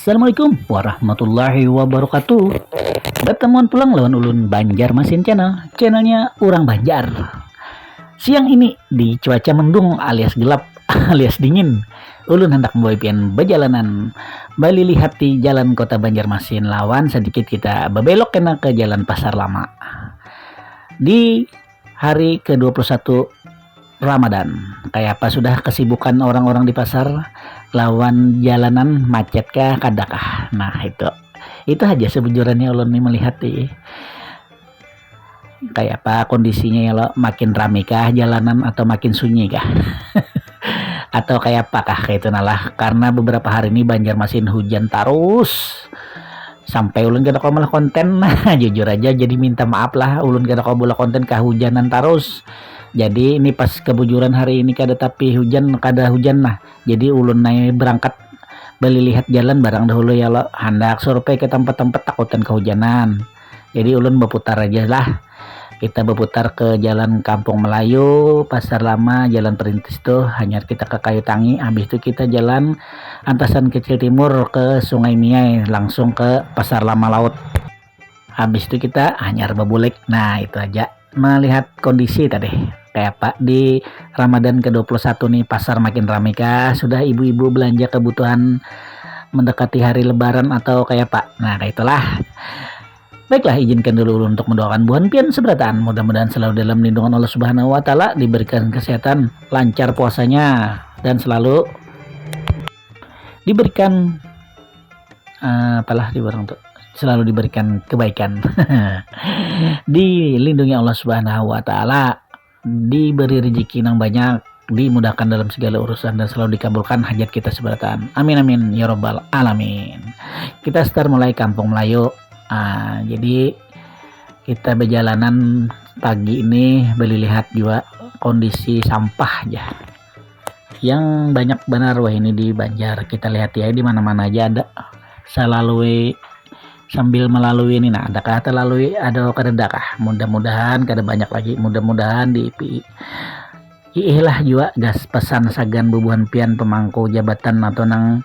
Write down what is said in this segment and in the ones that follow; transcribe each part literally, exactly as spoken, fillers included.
Assalamualaikum warahmatullahi wabarakatuh. Bertemuan pulang lawan ulun Banjar Masin Channel, channelnya orang Banjar. Siang ini di cuaca mendung alias gelap alias dingin, ulun hendak membawa pian berjalanan beli lihat di jalan kota Banjarmasin lawan sedikit kita berbelok kena ke jalan Pasar Lama. Di hari ke dua puluh satu Ramadan. Kayak apa sudah kesibukan orang-orang di pasar lawan jalanan macet kah kadakah. Nah, itu. Itu aja sebujurannya ulun nih melihat nih. Kayak apa kondisinya ya lo, makin rame kah jalanan atau makin sunyi kah? Atau kayak apa kah kayak itu nalah, karena beberapa hari ini Banjarmasin hujan terus. Sampai ulun kada kawa malah konten. Nah, jujur aja jadi minta maaf lah, ulun kada kawa bola konten kahujanan tarus. Jadi ini pas kebujuran hari ini kada tapi hujan, kada hujan nah. Jadi ulun naik berangkat beli lihat jalan barang dahulu ya lo. Handak survei ke tempat-tempat takutan kehujanan. Jadi ulun berputar aja lah. Kita berputar ke jalan Kampung Melayu, Pasar Lama, Jalan Perintis tuh, hanyar kita ke Kayu Tangi, habis itu kita jalan Antasan Kecil Timur ke Sungai Miai, langsung ke Pasar Lama Laut. Habis itu kita hanyar bebulik. Nah, itu aja. Melihat kondisi tadi. Kayak apa di Ramadan ke dua puluh satu nih, pasar makin ramai kah? Sudah ibu-ibu belanja kebutuhan mendekati hari lebaran atau kayak apa? Nah, kayak itulah. Baiklah, izinkan dulu ulun untuk mendoakan buhan pian seberataan. Mudah-mudahan selalu dalam lindungan Allah Subhanahu wa Ta'ala, diberikan kesehatan, lancar puasanya, dan selalu diberikan eh, apalah di orang tuh selalu diberikan kebaikan. Dilindungi Allah Subhanahu wa Ta'ala, diberi rezeki yang banyak, dimudahkan dalam segala urusan dan selalu dikabulkan hajat kita seberataan. Amin amin ya robbal alamin. Kita start mulai Kampung Melayu. Ah, jadi kita berjalanan pagi ini beli lihat juga kondisi sampah aja yang banyak benar wah ini di Banjar. Kita lihat ya, di mana-mana aja ada. Selalu sambil melalui ini nah, adakah terlalui ada kadadakah? Mudah-mudahan kada banyak lagi. Mudah-mudahan di iih lah juga gas pesan sagan bubuhan pian pemangku jabatan atau nang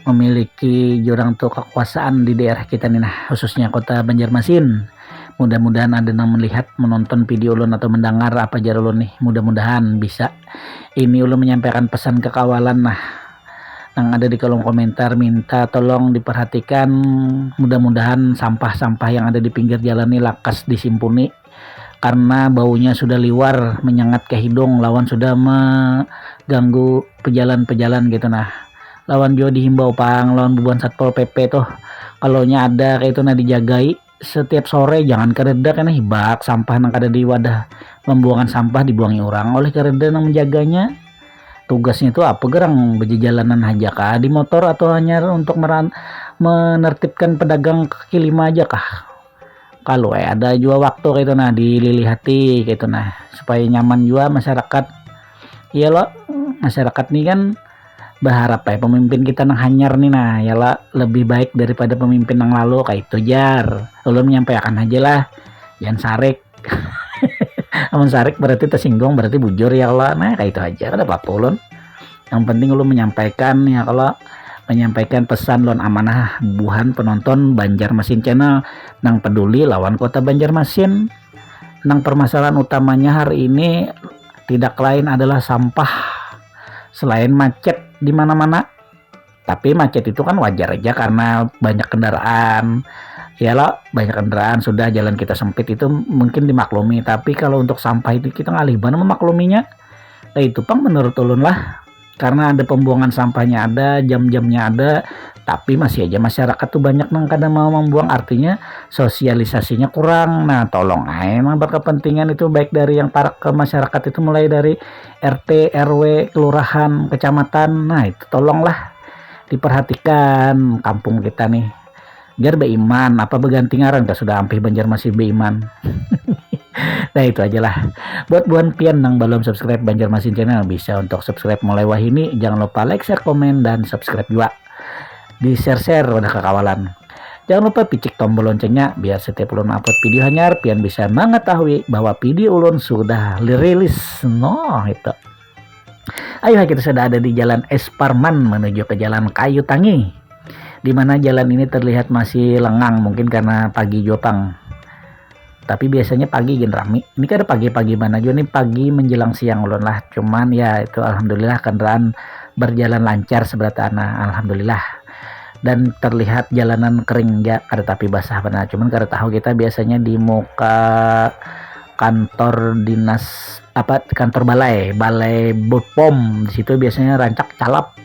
memiliki jurang tu kekuasaan di daerah kita nih nah, khususnya kota Banjarmasin. Mudah-mudahan ada nang melihat, menonton video ulun atau mendengar apa jar ulun nih. Mudah-mudahan bisa. Ini ulun menyampaikan pesan ke kawalan nah nang ada di kolom komentar, minta tolong diperhatikan, mudah-mudahan sampah-sampah yang ada di pinggir jalan ini lakas disimpuni karena baunya sudah liwar menyengat ke hidung lawan sudah mengganggu pejalan-pejalan gitu nah. Lawan juga dihimbau pang lawan bubuhan Satpol P P tuh, kalau nya ada kayak itu nah dijagai setiap sore, jangan kadada kena hibak sampah nang kada di wadah pembuangan sampah dibuangi orang oleh kadada nang menjaganya. Tugasnya itu apa gerang, berjejalanan aja kah di motor atau hanya untuk meran menertibkan pedagang kaki lima aja kah? Kalau eh ada juga waktu kayak itu nah dililihati kayak itu nah supaya nyaman juga masyarakat. Iya lo, masyarakat nih kan berharap ya pemimpin kita nang hanyar nih nah ya lah lebih baik daripada pemimpin nang lalu kayak itu jar. Ulun menyampaikan aja lah, jangan sarik. Amun sarik berarti tersinggung, berarti bujur ya Allah. Nah kayak itu aja, kada apa-apa ulun. Yang penting ulun menyampaikan ya kalau menyampaikan pesan lon amanah buhan penonton Banjarmasin Channel nang peduli lawan kota Banjarmasin. Nang permasalahan utamanya hari ini tidak lain adalah sampah selain macet di mana-mana. Tapi macet itu kan wajar aja karena banyak kendaraan. Ya lo, banyak kendaraan sudah jalan kita sempit itu mungkin dimaklumi. Tapi kalau untuk sampah itu kita ngalih banget memakluminya. Nah, itu pang menurut ulun lah. karena ada pembuangan sampahnya ada, jam-jamnya ada, tapi masih aja masyarakat tuh banyak nang kada mau membuang, artinya sosialisasinya kurang. Nah, tolong aja emang berkepentingan itu, baik dari yang parak ke masyarakat itu, mulai dari R T, R W, kelurahan, kecamatan. Nah, itu tolonglah diperhatikan kampung kita nih. Jar beiman, apa beganti ngaran kah sudah ampih Banjarmasin beiman. Nah, itu aja lah. Buat buhan pian nang belum subscribe Banjarmasin Channel, bisa untuk subscribe mulai wahini. Jangan lupa like, share, komen, dan subscribe juga. Di share-share wadah kakawalan. Jangan lupa picik tombol loncengnya biar setiap ulun upload video hanyar pian bisa mengetahui bahwa video ulun sudah rilis. Noh, itu. Ayo, kita sudah ada di Jalan Esparman menuju ke Jalan Kayu Tangi, di mana jalan ini terlihat masih lengang, mungkin karena pagi jua pang. Tapi biasanya pagi gin rami. Ini kada pagi-pagi mana jua nih, pagi menjelang siang ulun lah. Cuman ya itu, alhamdulillah, kendaraan berjalan lancar seberataan. Nah, alhamdulillah. Dan terlihat jalanan kering ja, kada tapi basah benar. Cuman kada tahu kita biasanya di muka kantor dinas, apa, kantor balai, balai Bepom, di situ biasanya rancak calap.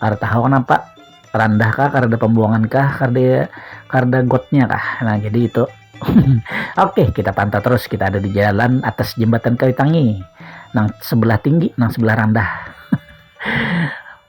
Kada tahu kenapa, randah kah, kada pembuangan kah, kada, kada gotnya kah. Nah, jadi itu. Oke, kita pantau terus. Kita ada di jalan atas jembatan Kayu Tangi, nang sebelah tinggi, nang sebelah randah.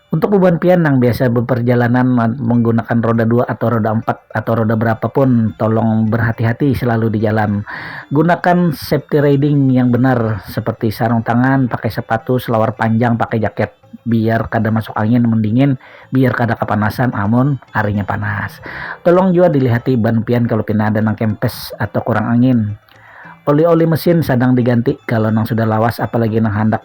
Untuk bubuhan pian nang biasa berperjalanan menggunakan roda dua atau roda empat atau roda berapapun, tolong berhati-hati selalu di jalan. Gunakan safety riding yang benar, seperti sarung tangan, pakai sepatu, selawar panjang, pakai jaket, biar kada masuk angin, mendingin, biar kada kepanasan amun harinya panas. Tolong jua dilihati ban pian kalau pina ada nang kempes atau kurang angin. Oli-oli mesin sadang diganti kalau nang sudah lawas, apalagi nang handak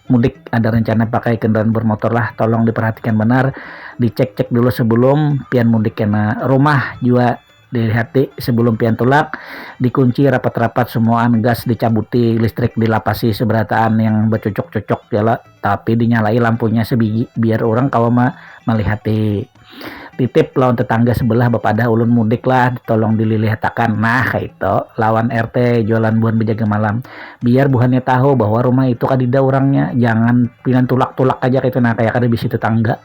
mudik ada rencana pakai kendaraan bermotor lah, tolong diperhatikan benar, dicek-cek dulu sebelum pian mudik kena rumah jua. Dilihat di sebelum pian tulak, dikunci rapat-rapat, semuaan gas dicabuti, listrik dilapasi seberataan yang bercucuk-cucuk jala, tapi dinyalai lampunya sebigi biar orang kawa ma- melihati. Titip lawan tetangga sebelah, bapadah ulun mudik lah, tolong dililihatakan. Nah, kayak itu, lawan R T jualan buhan bejaga malam, biar buhannya tahu bahwa rumah itu kadida orangnya. Jangan pinan tulak-tulak aja kayak itu. Nah, kayak kada bisi tetangga.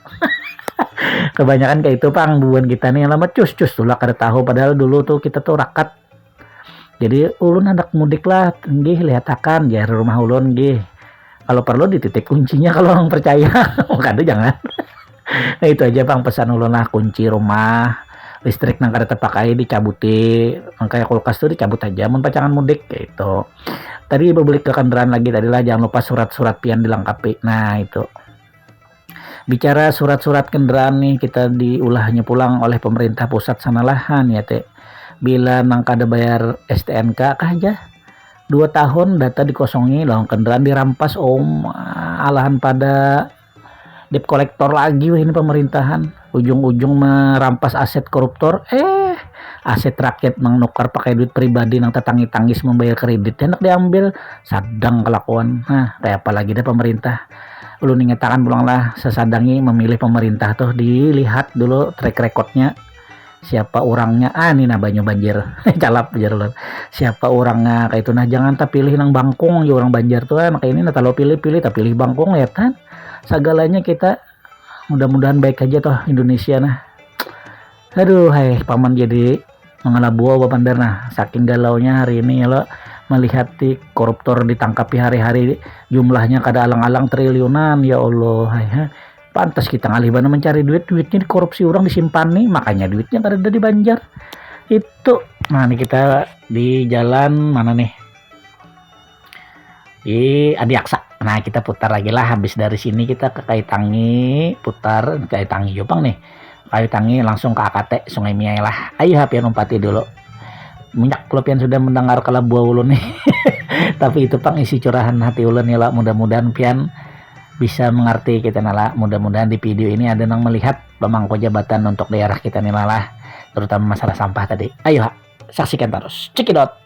Kebanyakan kayak itu pang bubuhan kita nih, alamat cus cus tulak kada tahu, padahal dulu tuh kita tuh rakat. Jadi ulun anak mudik lah, nggih lihatakan jar rumah ulun nggih. Kalau perlu dititip kuncinya kalau orang percaya. Kada jangan. Nah, itu aja pang pesan ulun lah, kunci rumah, listrik nang kada terpakai dicabuti, nang kayak kulkas tuh dicabut aja mun pacangan mudik kayak itu. Tadi bebeli ke kendaraan lagi tadi lah, jangan lupa surat-surat pian dilengkapi. Nah, itu. Bicara surat-surat kendaraan nih, kita diulahnya pulang oleh pemerintah pusat sana lah, han, ya teh. Bila nang kada bayar S T N K kah aja, dua tahun data dikosongi, lawan kendaraan dirampas, om, alahan pada debt collector lagi weh ini pemerintahan. Ujung-ujung merampas aset koruptor, eh, aset rakyat nang nukar pakai duit pribadi nang tetangis-tangis membayar kredit, hendak diambil, sadang kelakuan. Nah, kayak apa lagi dah pemerintah. Ulun ingatakan pulang lah, sesadangi memilih pemerintah tuh, dilihat dulu track recordnya, siapa orangnya. Ah, ini nah banyu banjir. Calap, jar ulun. Siapa orangnya kayak itu, nah, jangan tapilih nang bangkung ya orang Banjar tuh, ah, kayak ini nah, kalau pilih-pilih tapilih bangkung ya kan. Sagalanya kita, mudah-mudahan baik aja toh Indonesia nah. Aduh, hai, paman jadi mengalabua bapander nah, saking galaunya hari ini ya lo, melihat di koruptor ditangkapi hari-hari, jumlahnya kada alang-alang, triliunan, ya Allah, hai, ha. Pantas kita ngalih bana mencari duit, duitnya dikorupsi orang, disimpan nih, makanya duitnya kada ada di Banjar. Itu. Nah, ini kita di jalan mana nih? Di Adiaksa. Nah, kita putar lagi lah, habis dari sini kita ke Kaitangi, putar Kaitangi Jopang nih. Kaitangi langsung ke A K T Sungai Miai lah. Ayo, ha, pian umpati dulu. Minyak lo pian sudah mendengar kalabuah ulun nih. Tapi itu pang isi curahan hati ulun ya lah. Mudah-mudahan pian bisa mengerti kita nala. Mudah-mudahan di video ini ada nang melihat pemangku jabatan untuk daerah kita nih lah, terutama masalah sampah tadi. Ayo, ha, saksikan terus. Cekidot.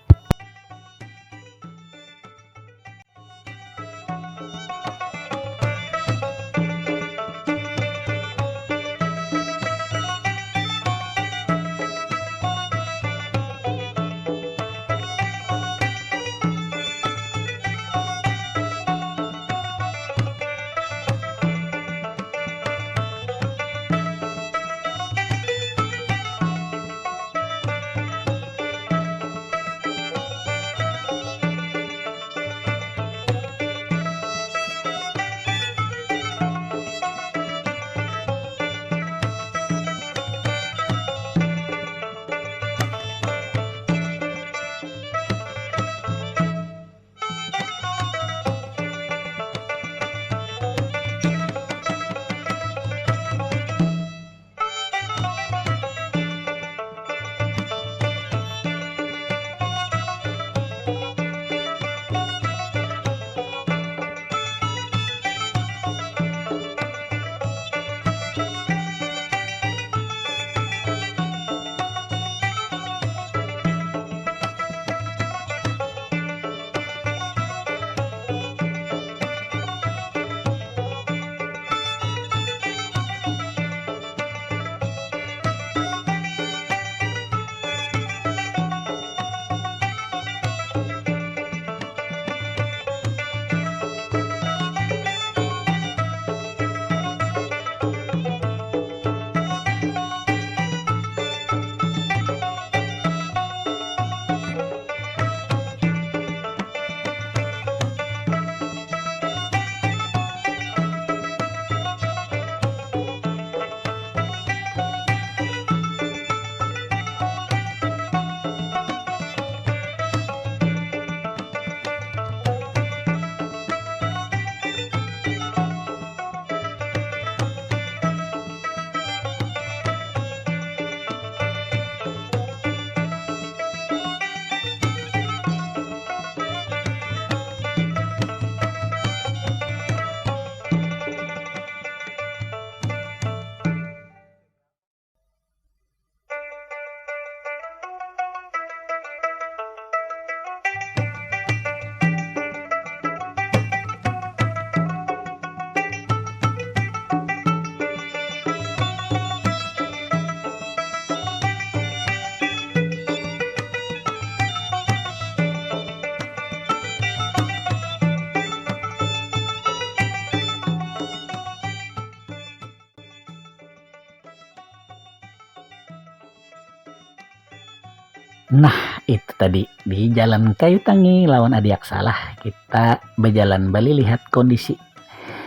Nah, itu tadi di Jalan Kayu Tangi lawan Adi Aksa lah. Kita berjalan balik lihat kondisi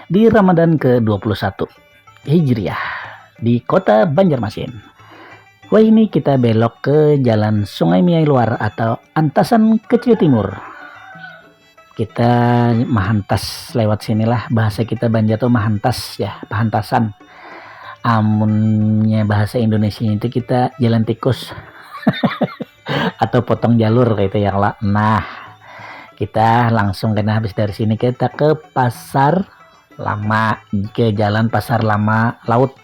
di Ramadan ke dua puluh satu Hijriah di kota Banjarmasin. Wah, ini kita belok ke Jalan Sungai Miai Luar atau Antasan Kecil Timur. Kita mahantas lewat sinilah, bahasa kita Banjar tuh mahantas ya, pahantasan. Amunnya bahasa Indonesia itu kita jalan tikus atau potong jalur kayak itu ya lah. Nah, kita langsung kena habis dari sini kita ke Pasar Lama, ke Jalan Pasar Lama Laut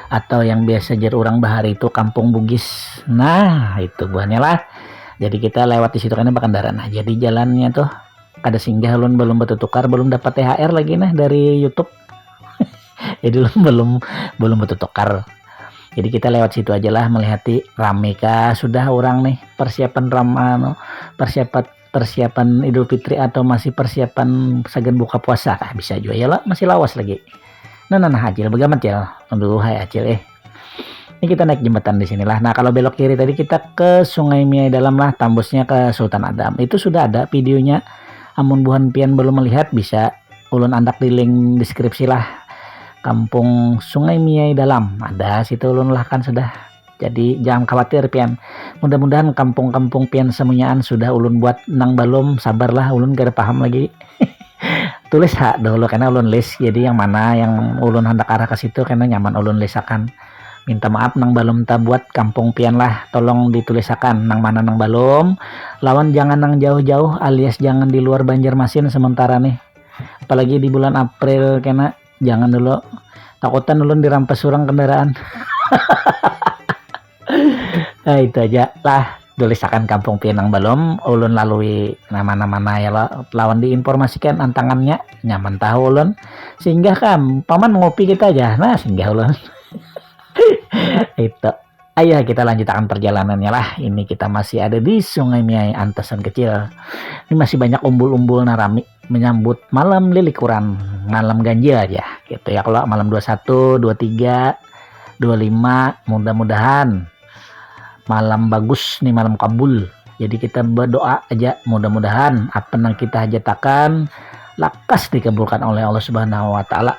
atau yang biasa jar orang bahari itu Kampung Bugis. Nah, itu buahnya lah. Jadi kita lewat di situ karena berkendaraan aja di jalannya tuh. Kada singgah ulun belum bertukar, belum dapat T H R lagi nah dari YouTube. Jadi ulun belum belum bertukar. Jadi kita lewat situ aja lah melihati rame kah sudah orang nih persiapan ram anu, persiapan persiapan Idul Fitri atau masih persiapan sagan buka puasa kah, bisa juga ya lah, masih lawas lagi. Nah, nah, nah, Acil, bagamat ya. Aduh, hai Acil eh. Ini kita naik jembatan di sinilah. Nah, kalau belok kiri tadi kita ke Sungai Miai Dalam lah, tambusnya ke Sultan Adam. Itu sudah ada videonya. Amun buhan pian belum melihat, bisa ulun andak di link deskripsi lah. Kampung Sungai Miai Dalam. Ada situ ulun lah kan sudah. Jadi jangan khawatir pian. Mudah-mudahan kampung-kampung pian semunyaan sudah ulun buat, nang balum sabarlah, ulun kada paham lagi. Tulis ha dahulu karena ulun list, jadi yang mana yang ulun hendak arah ke situ karena nyaman ulun lisakan. Minta maaf nang balum tabuat kampung pian lah, tolong ditulisakan nang mana nang balum, lawan jangan nang jauh-jauh alias jangan di luar Banjarmasin sementara nih, apalagi di bulan April kena. Jangan dulu, takutan ulun dirampas orang kendaraan. Nah, itu aja lah, tulisakan kampung pian nang balum ulun lalui, nama-nama ya lo, lawan diinformasikan antangannya, nyaman tahu ulun. Singgah kam paman ngopi kita aja, nah singgah ulun. Itu. Ayo kita lanjutakan perjalanannya lah. Ini kita masih ada di Sungai Miai Antasan Kecil. Ini masih banyak umbul-umbul narami menyambut malam lilikuran, malam ganjil aja gitu ya. Kalau malam dua satu, dua tiga, dua lima, mudah-mudahan malam bagus nih, malam kabul. Jadi kita berdoa aja, mudah-mudahan apa yang kita hajatakan lakas dikabulkan oleh Allah Subhanahu wa Ta'ala.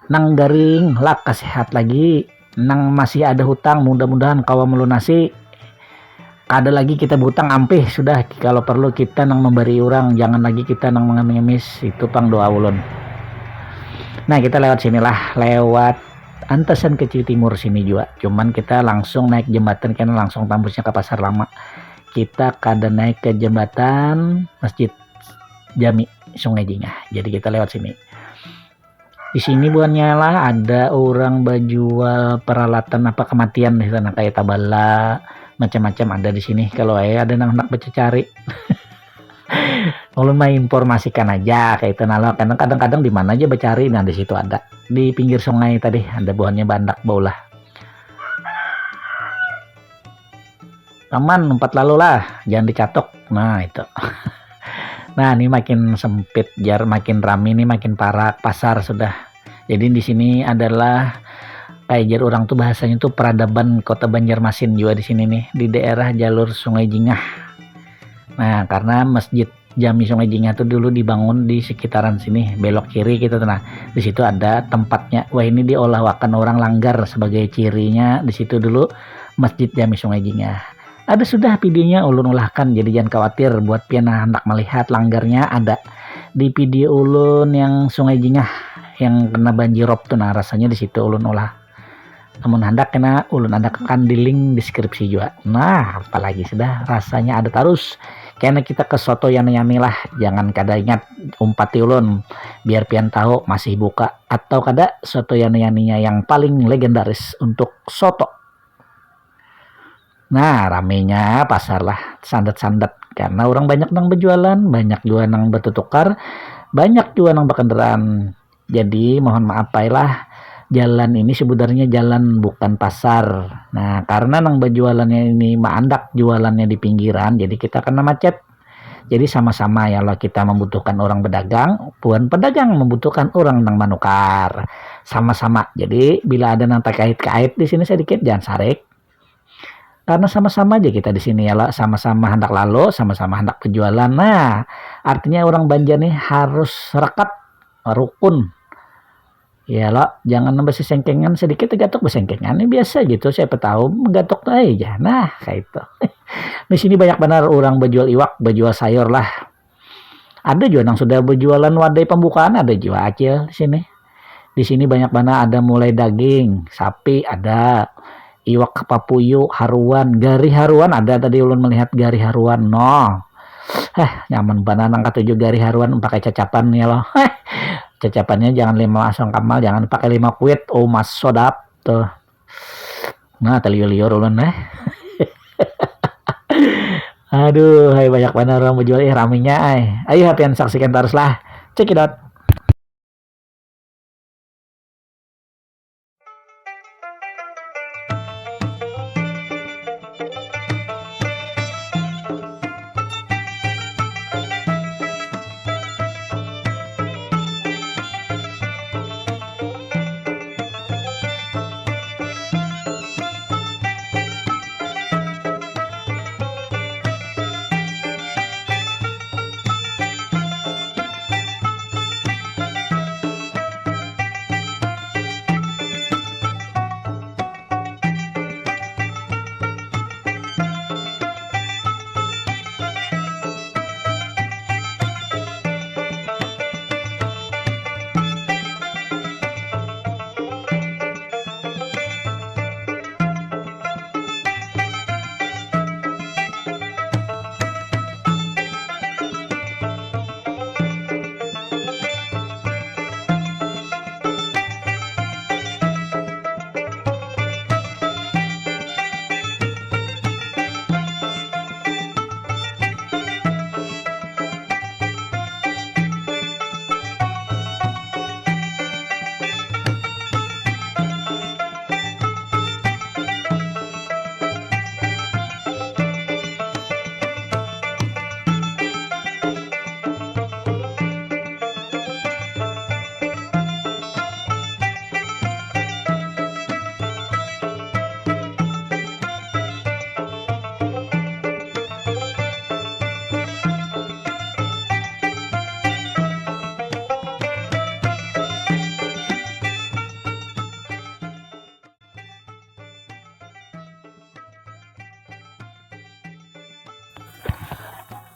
Nang garing lakas sehat lagi, nang masih ada hutang mudah-mudahan kawa melunasi. Kada lagi kita berhutang, ampih sudah, kalau perlu kita nang memberi orang, jangan lagi kita nang mengemis-ngemis. Itu pang doa ulun. Nah, kita lewat sinilah, lewat Antasan Kecil Timur sini juga, cuman kita langsung naik jembatan kena langsung tambusnya ke Pasar Lama. Kita kada naik ke jembatan Masjid Jami Sungai Jingah, jadi kita lewat sini. Di sini bukannya lah ada orang berjual peralatan apa kematian di sana, kayak tabala, macam-macam ada di sini. Kalau ayah ada nang hendak bercari, ulun menginformasikan aja kayak itu nalo. Karena kadang-kadang di mana aja bercari, nah di situ ada, di pinggir sungai tadi ada buahnya bandak baulah. Paman, empat lalu lah, jangan dicatok. Nah, itu. Nah, ini makin sempit jar, makin rami nih, makin parak pasar sudah. Jadi di sini adalah kayak jar orang tuh bahasanya tuh peradaban Kota Banjarmasin juga di sini nih, di daerah jalur Sungai Jingah. Nah, karena Masjid Jami Sungai Jingah tuh dulu dibangun di sekitaran sini, belok kiri gitu tuh. Nah, di situ ada tempatnya. Wah, ini diolahwakan orang langgar sebagai cirinya di situ dulu Masjid Jami Sungai Jingah. Ada sudah videonya ulun ulahkan, jadi jangan khawatir buat pian yang hendak melihat langgarnya ada di video ulun yang Sungai Jingah yang kena banjirop tuh. Nah, rasanya di situ ulun ulah. Namun hendak kena ulun andakakan di link deskripsi juga. Nah, apalagi sudah rasanya ada terus. Kena kita ke soto yani-yani lah, jangan kada ingat umpati ulun. Biar pian tahu masih buka atau kada soto yani-yaninya yang paling legendaris untuk soto. Nah, ramenya pasar lah, sandat-sandat. Karena orang banyak nang berjualan, banyak juga nang bertutukar, banyak juga nang berkendaraan. Jadi mohon maaf lah, jalan ini sebenarnya jalan bukan pasar. Nah, karena nang berjualannya ini maandak jualannya di pinggiran, jadi kita kena macet. Jadi sama-sama ya lo, kita membutuhkan orang berdagang, puan pedagang membutuhkan orang nang menukar. Sama-sama. Jadi bila ada nang terkait-kait di sini sedikit, jangan sarik. Karena sama-sama aja kita di sini ya lah, sama-sama hendak lalu, sama-sama hendak berjualan. Nah, artinya orang Banjar nih harus rekat, rukun. Ya lo, jangan nambah sesengkengan sedikit, gatok besengkengan ini biasa gitu, siapa tahu menggatok aja. Nah, kayak itu. Di sini banyak benar orang berjual iwak, berjual sayur lah. Ada juga yang sudah berjualan wadai pembukaan, ada juga acil di sini. Di sini banyak mana, ada mulai daging sapi, ada iwak papuyu, haruan, gari haruan ada, tadi ulun melihat gari haruan. No, eh, nyaman bana nang katuju gari haruan pakai cacapan ya loh. Cacapannya jangan lima asam kamal, jangan pakai lima kuit, oh mas sodap tuh. Nah, terliur-liur ulun eh. Aduh, hai banyak mana orang berjual, eh, raminya ay. Ayo hapian saksikan terus lah. Cekidot.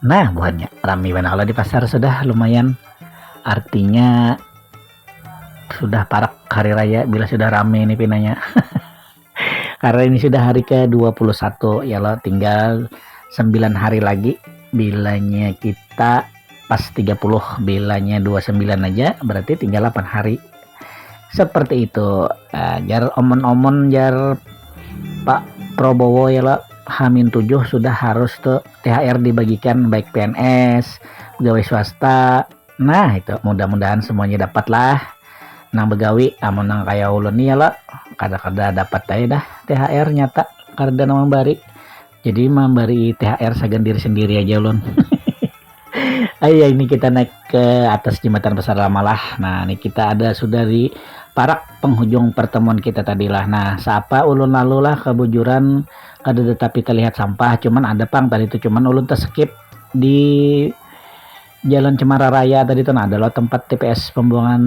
Nah, buhannya rami banyak lah di pasar sudah lumayan. Artinya sudah parak hari raya bila sudah rame ini pinanya. Karena ini sudah hari ke dua puluh satu ya lo, tinggal sembilan hari lagi. Bilanya kita pas tiga puluh, bilanya dua sembilan aja, berarti tinggal delapan hari. Seperti itu. Nah, jar omon-omon jar Pak Prabowo ya lo, Hamin tujuh sudah harus tuh T H R dibagikan, baik P N S, pegawai swasta. Nah, itu mudah-mudahan semuanya dapat lah. Nang begawi, amun nang kaya ulun nih ya lo, kada-kada dapat aja dah T H R nyata, kada nang membari. Jadi membari T H R sagan diri sendiri aja ulun. Ayo, ini kita naik ke atas jembatan Pasar Lama lah. Nah, ini kita ada sudah di parak penghujung pertemuan kita tadi lah. Nah, siapa ulun lalu lah kebujuran, kada tetapi terlihat sampah, cuman ada pang tadi itu, cuman ulun terskip di Jalan Cemara Raya tadi tuh. Nah, ada loh tempat T P S pembuangan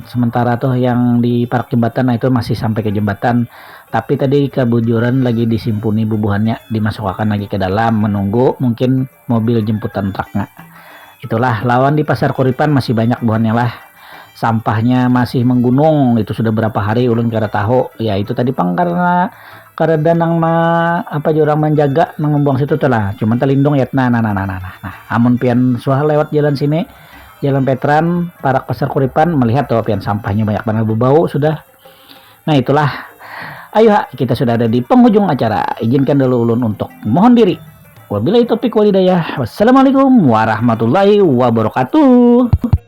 sementara tuh yang di parak jembatan. Nah, itu masih sampai ke jembatan, tapi tadi kebujuran lagi disimpuni bubuhannya, dimasukkan lagi ke dalam, menunggu mungkin mobil jemputan truknya. Itulah, lawan di Pasar Kuripan masih banyak buhannya lah. Sampahnya masih menggunung, itu sudah berapa hari ulun kada tahu. Ya, itu tadi pang karena kada ada nang ma, apa jua orang menjaga nang membuang situ tuh lah. Cuman terlindung ya. Nah, nah, nah, nah, nah, nah. Nah, amun pian suah lewat jalan sini, jalan Petran, parak Pasar Kuripan, melihat tuh pian sampahnya banyak banget berbau sudah. Nah, itulah. Ayo, ha, kita sudah ada di penghujung acara. Izinkan dulu ulun untuk mohon diri. Wabillahi taufiq walhidayah. Wassalamualaikum warahmatullahi wabarakatuh.